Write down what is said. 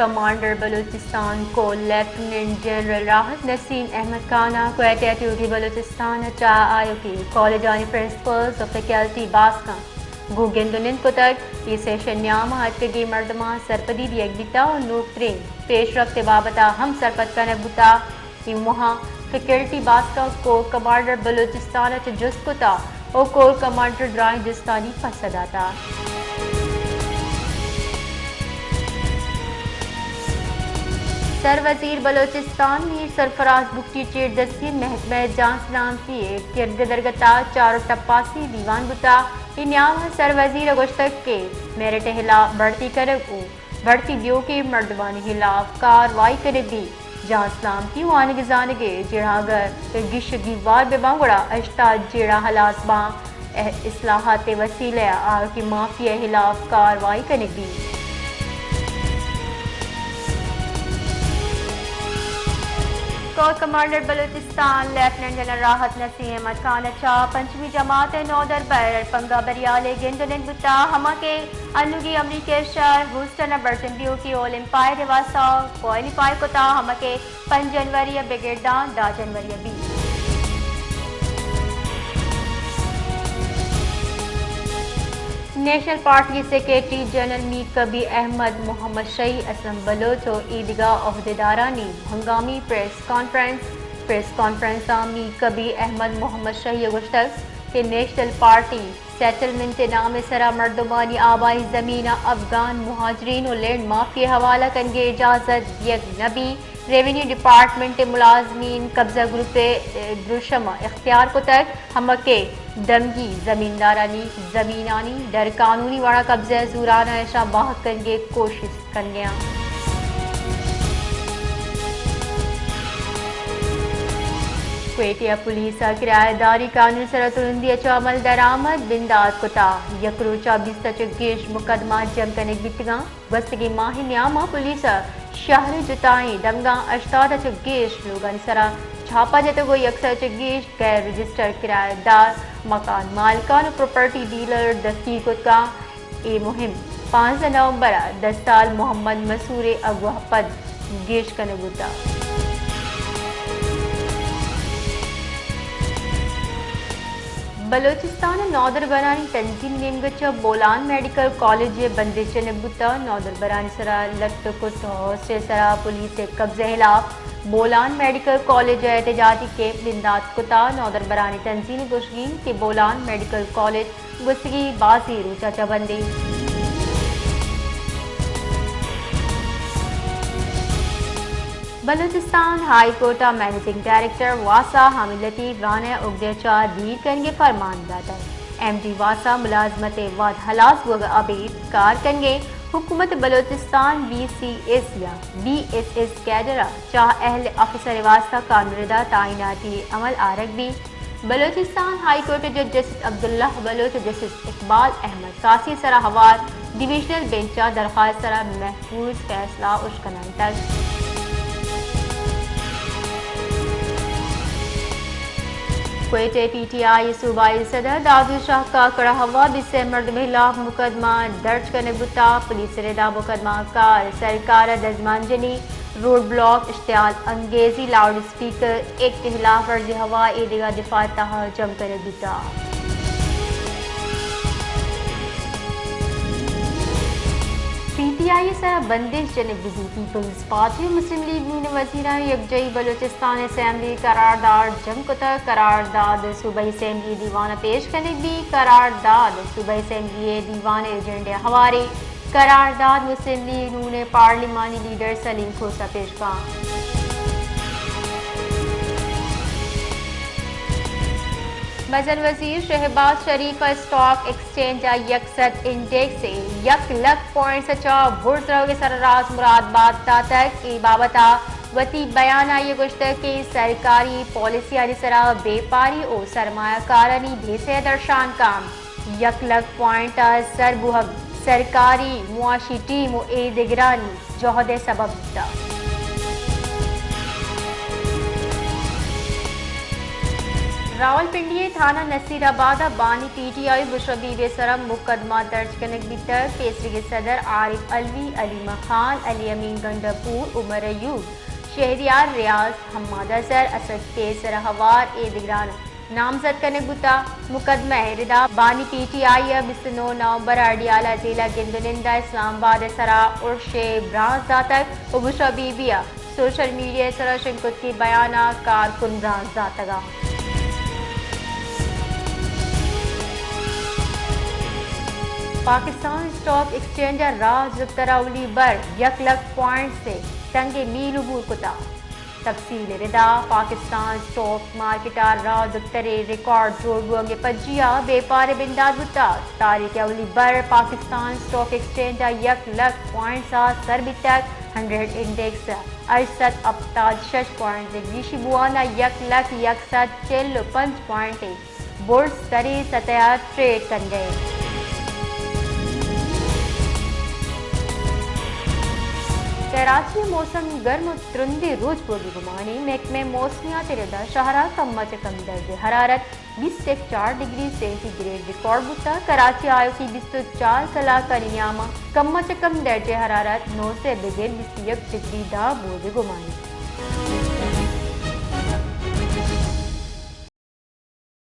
کمانڈر بلوچستان کور lieutenant general Rahat Naseem Ahmed Khan ءَ کوئٹہ ءَ ٹیوٹی بلوچستان ءَ چہ آیوکیں کالجانی پرنسپلز ءُ فیکلٹی باسکاں گوں گند ءُ نند کتگ۔ اے سیشن ءِ نیام ءَ اتکگیں مردماں سرپدی دیگ بیتگ ءُ نوکتریں پیش رفت ءِ بابت ءَ ہم سرپد کنگ بوتگ۔ اے موہ ءَ فیکلٹی باسکاں کور کمانڈر بلوچستان ءَ چہ جست کتگ ءُ کور کمانڈر درائیں جستانی پسہ داتگ۔ سر وزیر بلوچستان میر سرفراز بگٹی ءِ چیردستی ءَ محکمہ جان سلامتی ءِ کرد ءِ درگت ءَ چار ءُ ٹپاسی دیوان بوتگ۔ اے نیام ءَ سر وزیر ءَ گوشتگ کہ میرٹ ءِ ہلاپ بڑتی کنگ ءُ بڑتی دیوکیں مردمانی ہلاپ کاروائی کنگ بیت۔ جان سلامتی ءُ وانگ ءُ زانگ ءِ جیڑہاں اگر گیش ءُ گیوار بہ باں گڑا ہشتاد جیڑہ ہلاس باں۔ اصلاحات ءِ وسیلہ ءَ آیوکیں مافیا ءِ ہلاپ کاروائی کنگ بیت۔ Core commander Balochistan lieutenant general Rahat Naseem Ahmed Khan ءَ چہ پنچمی جماعت ءِ نودربر ارپنگا بریال ءِ گند ءُ نند بوتگ، ہما کہ انوگی امریکہ ءِ شہر ہیوسٹن ءَ برجم بیوکیں اولمپائڈ ءِ واستہ کوالیفائی کتگ، ہما کہ پنچ جنوری ءَ بگر داں دہ جنوری ءَ بیت۔ نیشنل پارٹی ءِ سیکرٹری جنرل میر کبیر احمد محمد شہی اسلم بلوچ ءُ ایدگہ عہدیدارانی ہنگامی پریس کانفرنس۔ پریس کانفرنس ءَ میر کبیر احمد محمد شہی ءَ گوشتگ کہ نیشنل پارٹی سیٹلمنٹ ءِ نام ءِ سرا مردمانی آبائی زمیناں افغان مہاجرین ءُ لینڈ مافیا ءِ حوالہ کنگ ءِ اجازت دیگ نہ بیت۔ ریونیو ڈیپارٹمنٹ ءِ ملازمین قبضہ گروپ ءِ دروشم ءَ اختیار کتگ، ہما کہ دمگی زمیندارانی زمینانی ڈر قانونی وڑا قبضہ ءِ زوراناں اشاں باہگ کنگ ءِ کوشست کنگ ءَ انت۔ کوئٹہ ءَ پولیس ءَ کرایہ داری قانون ءِ سرا ترندی ءَ چہ عمل درآمد بندات کتگ۔ یک روچ ءَ بیست ءَ چہ گیش مقدمہ جم کنگ بیتگ انت۔ گوستگیں ماہ ءِ نیام ءَ پولیس ءَ شہر ءِ جتائیں دمگاں ہشتاد ءَ چہ گیش لوگانی سرا چھاپہ جتگ ءُ یک سد ءَ چہ گیش غیر رجسٹرڈ کرایہ دار، مکان مالکان ءُ پراپرٹی ڈیلر دستگیر کتگ انت۔ اے مہم پانزدہ نومبر ءَ دہ سال محمد مسور ءِ اگواہ ءَ پد گیش کنگ بوتگ۔ بلوچستان ءِ نودربرانی تنظیم ءِ نیمگ ءَ چہ بولان میڈیکل کالج ءَ بندش جنگ بوتگ۔ نودربرانی سرا لٹ ءُ کٹ ءُ ہوسٹ ءِ سرا پولیس ءِ قبضہ ءِ ہلاپ بولان میڈیکل کالج ءَ احتجاجی کیمپ بندات کتگ۔ نودربرانی تنظیم ءِ گوشگ انت کہ بولان میڈیکل کالج گوستگیں بازیں روچ ءَ چہ بند انت۔ بلوچستان ہائی کورٹ ءَ منیجنگ ڈائریکٹر واسا حامد لطیف رانا ءِ عہدہ ءَ چہ دیر کنگ ءِ فرمان داتگ۔ ایم ڈی واسا ملازمت ءِ وھد ہلاس بوگ ءَ ابید کار کنگ ءَ انت۔ حکومت بلوچستان بی سی ایس یا بی ایس ایس کیڈر ءَ چہ اہل آفیسر ءِ واستہ کانریڈا تعیناتی ءِ عمل آرگ بیت۔ بلوچستان ہائی کورٹ ءِ جج جسٹس عبداللہ بلوچ ءُ جسٹس اقبال احمد قاضی ءِ سرا ہوار ڈویژنل بینچ ءَ درخواست ءِ سرا محفوظ فیصلہ اشکنائینتگ۔ کوئٹہ، پی ٹی آئی ءِ صوبائی صدر دادوش شاہ کاکڑ ءَ ہوار بیست ءِ مردم ءِ ہلاپ مقدمہ درج کنگ بوتگ۔ پولیس ءِ ردا مقدمہ کار سرکار ءَ دزمانجنی، روڈ بلاک، اشتعال انگیزی، لاؤڈ اسپیکر ایکٹ ءِ ہلاپ ورزی ءِ ہوار ایدگہ دفاع ءِ تہا جم کنگ بوتگ۔ پی ٹی آئی ءِ سرا بندش جنگ بہ بیت۔ پیپلز پارٹی ءُ مسلم لیگ نون ءِ وزیراں یکجائی بلوچستان اسمبلی قرارداد جم کتگ۔ قرارداد صوبائی اسمبلی دیوان ءَ پیش کنگ بیت۔ قرارداد صوبائی اسمبلی ءِ دیوان ءِ ایجنڈا ءِ ہواریں۔ قرارداد مسلم لیگ نون ءِ پارلیمانی لیڈر سلیم کھوسہ پیش کنت۔ مزن وزیر شہباز شریف ءَ اسٹاک ایکسچینج ءِ یک سد انڈیکس ءِ یک لکھ پوائنٹس ءَ چہ برز روگ ءِ سرا راز مراد بات داتگ۔ اے بابت ءَ وتی بیان ءَ آئی ءَ گوشتگ کہ سرکاری پالیسیانی سرا بیپاری ءُ سرمایہ کارانی بھیسہ ءَ درشان کنت۔ یک لکھ پوائنٹ ءَ سر بوھگ سرکاری معاشی ٹیم ءُ اے دگرانی جہد ءِ سبب بوتگ۔ راولپنڈی ءِ تھانہ نصیر آباد ءَ بانی P T I Bushra be be ءِ سرا مقدمہ درج کنگ بیتگ۔ پیسریگیں صدر عارف علوی، علیمہ خان، علی امین گنڈا پور، عمر ایوب، شہریار ریاض، حماد اظہر، اسد پیسر ءُ ہوار ءُ دگراں نامزد کنگ بوتگ۔ مقدمہ ءِ ردا بانی پی ٹی آئی ءَ بیست ءُ نو نومبر ءَ اڈیالہ جیل ءَ گند ءُ نند ءَ اسلام آباد ءِ سرا ارش ءِ برانز داتگ ءُ بشرا بی بی ءَ سوشل میڈیا ءِ سرا شنگ کتگیں بیان ءَ کارکن برانز داتگ اَنت۔ پاکستان اسٹاک ایکسچینج ءَ راج دپتر ءَ اولی بر یک لکھ پوائنٹس ءِ تنگیں میل عبور کتگ۔ تفصیل ءِ ردا پاکستان اسٹاک مارکیٹ ءَ راج دپتر ءِ ریکارڈ جوڑ بوگ ءِ پجی ءَ بیپار ءِ بندات بوتگ۔ تاریخ ءِ اولی بر پاکستان اسٹاک ایکسچینج ءَ یک لکھ پوائنٹس ءَ سر بیتگ۔ ہنڈریڈ انڈیکس ہشت سد ہپتاد شش پوائنٹس ءِ گیشی بوان ءَ یک لکھ یک سد چل ءُ پنچ پوائنٹ ءِ برز تریں سطح ءَ ٹریڈ کنگ ءَ اِنت۔ کراچی ءِ موسم گرم ءُ ترندیں روچ بوگ ءِ گمان اِنت۔ محکمہ موسمیات ءِ ردا شہر ءَ کم ءَ چہ کم درجہ حرارت بیست ءُ چار ڈگری سینٹی گریڈ ریکارڈ بوتگ۔ کراچی ءَ آیوکیں بیست ءُ چار کلاکانی نیام ءَ کم ءَ چہ کم درجہ حرارت نو سئے بگر بیست ءُ یک ڈگری داں بوگ ءِ گمان اِنت۔